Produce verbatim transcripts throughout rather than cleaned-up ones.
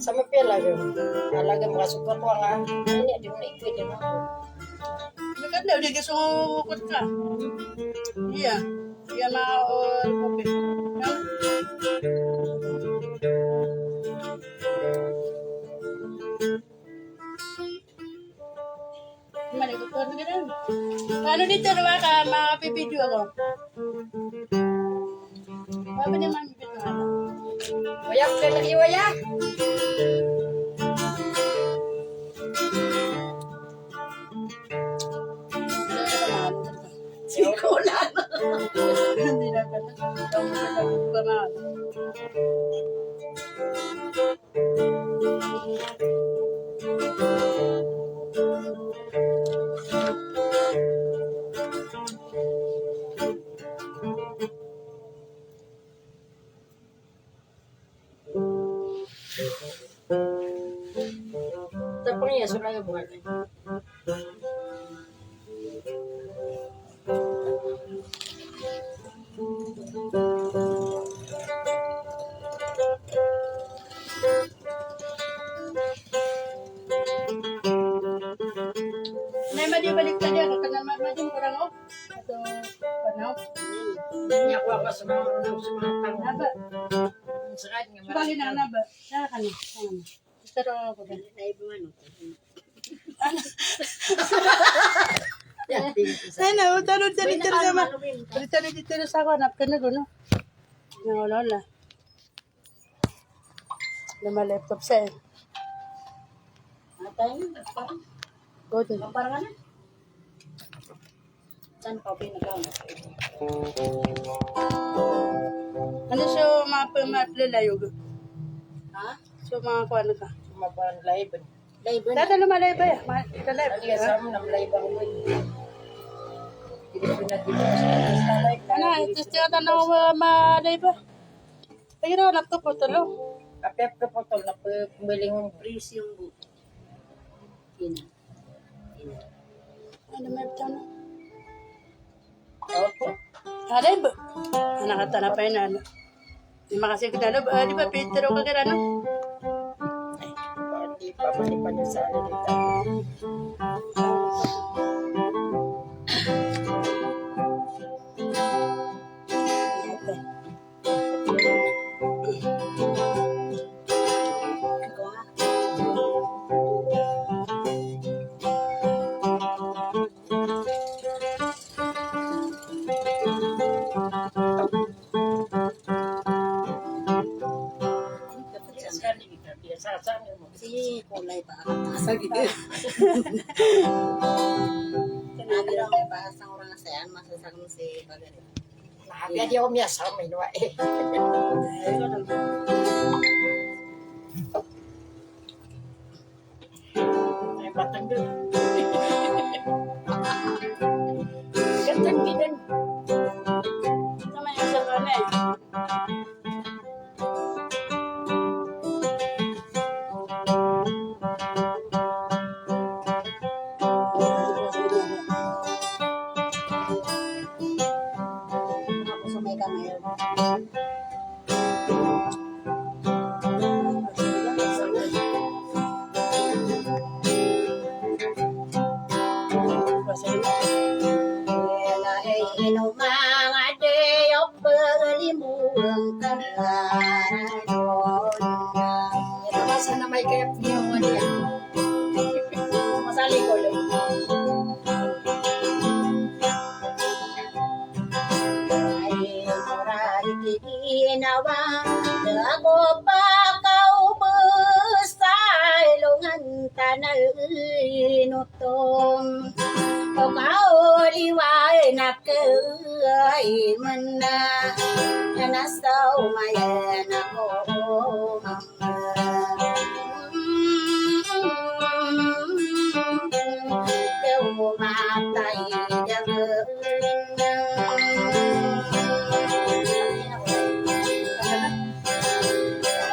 Sa mapiya lagam. Lagam ka so koto nga. Ini di mo na ito, di mo. Hindi ka daw, di ka sukot ka. Iya. Iya na, o, okay. Mali ko po, ano ka na? Ano dito, ano ba ka, makapipidyo ako? Waya, pwede kayo, waya. Siko lang. Hindi na pala. Tapang iya, so lagam ka. Nay, madi balik ka diyan, ka na ma-, madi ko lang, o. Ato, panaw. Niya ko ako sa mga, sa mga tao. Naba. Sa kanya, subali na, naba. Sa kanya. Sa kanya. Ay, na, o, tano, tano, tano, tano, tano, tano, sa ako, anak ka na, no? Wala, wala. Na ma-laptop siya, e. Atay, parang, good. Parang ano? Saan pa pinagawa? Ano siya, mga pamatlalayo? Ha? So, mga kuwan ka? Mga kuwan, live. Live na. Tata, lumalive ba yan? Ma-, ika live. Ano yan, ha? Sa amin, ang live ang live. Hindi ko na dito. Ano, testing ata na, uh, ma-live ba? Ay, na, laptop po, talo. Kapit ko po, talo, na po, pumili ng presyo mo. Yun. Ano, may tama? Opo. Aray ba? Anak at anak pa yun, ano? Di makasig na, ano? Ah, di ba, Pedro ka kira, no? Ay, hindi pa, hindi pa niya sa ano dito. Si kulay pa ako. Sa gitna. Kaya di ako miyasama, no? Kaya di ako miyasama, no? Eh. Ay, batang doon. Gandang gidan. Sa may isa ka na eh. Ako sa may kamay. Ito ba sa na may kaya pinungan niya? Masali ko lang. Ay, murari ki ginawa, da ako pakaubos sa ilongan tanay no tong. O kaoliway na kay man na, na nasaw mayan ako, mama. Kaya umatay dagan.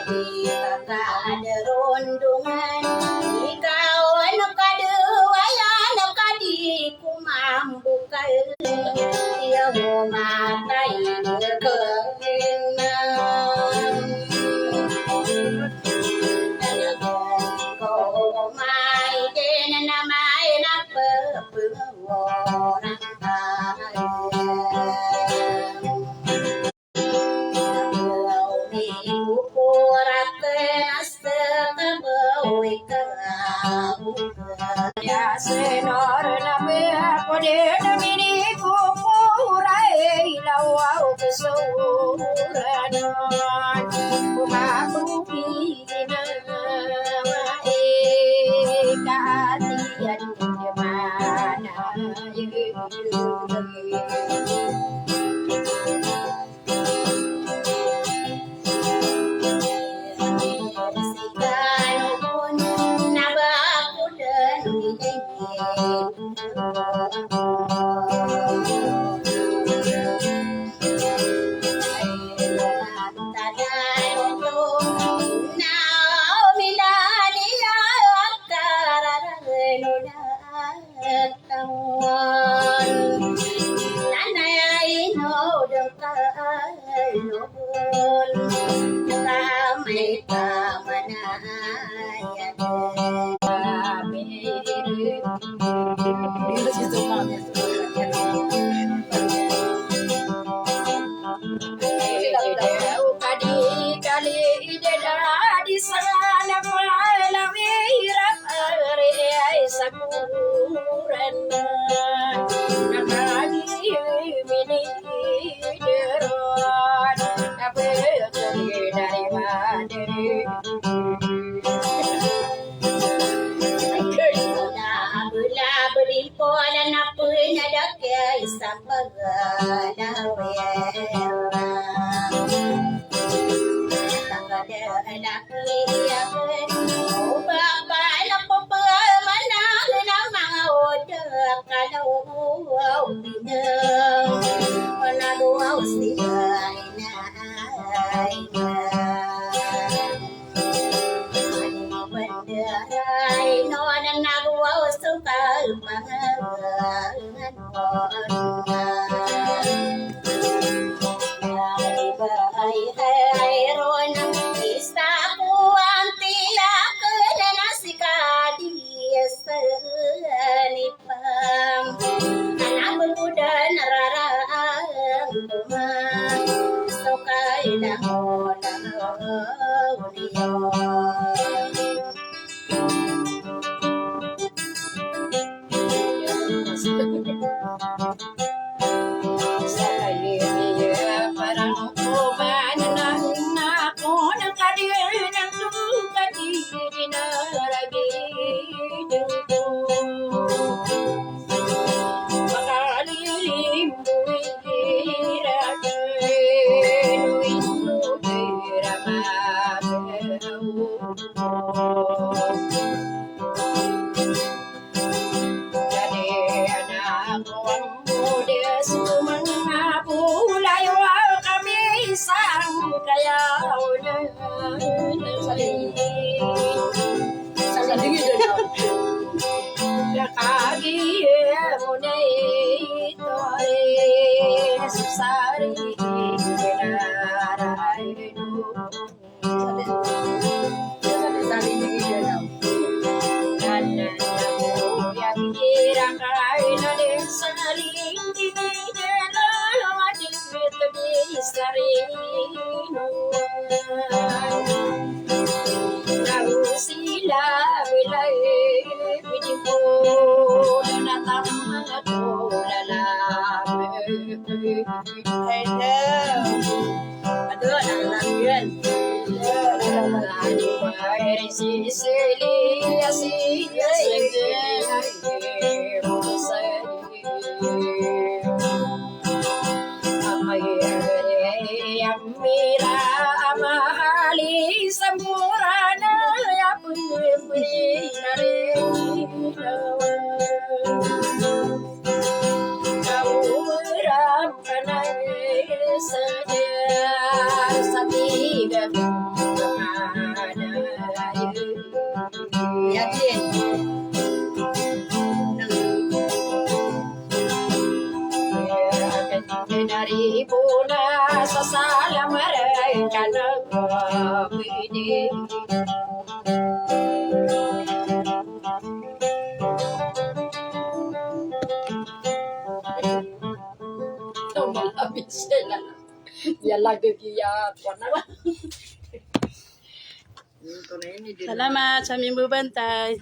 Di ka kadarondongan, ikaw ano ka di, waya ano ka di, kumambukal. Iya mo matay ka rin na. Ya senor na me ako de na mini ko kuray lawaw kesoran. Kumakupi na maikatiyan kemana. Yakin. Dari puna sa salam ray kana pwede. Ito, malapit sila. Ya, lagi giya, kuwan na ba? Salamat sa mimbabantay.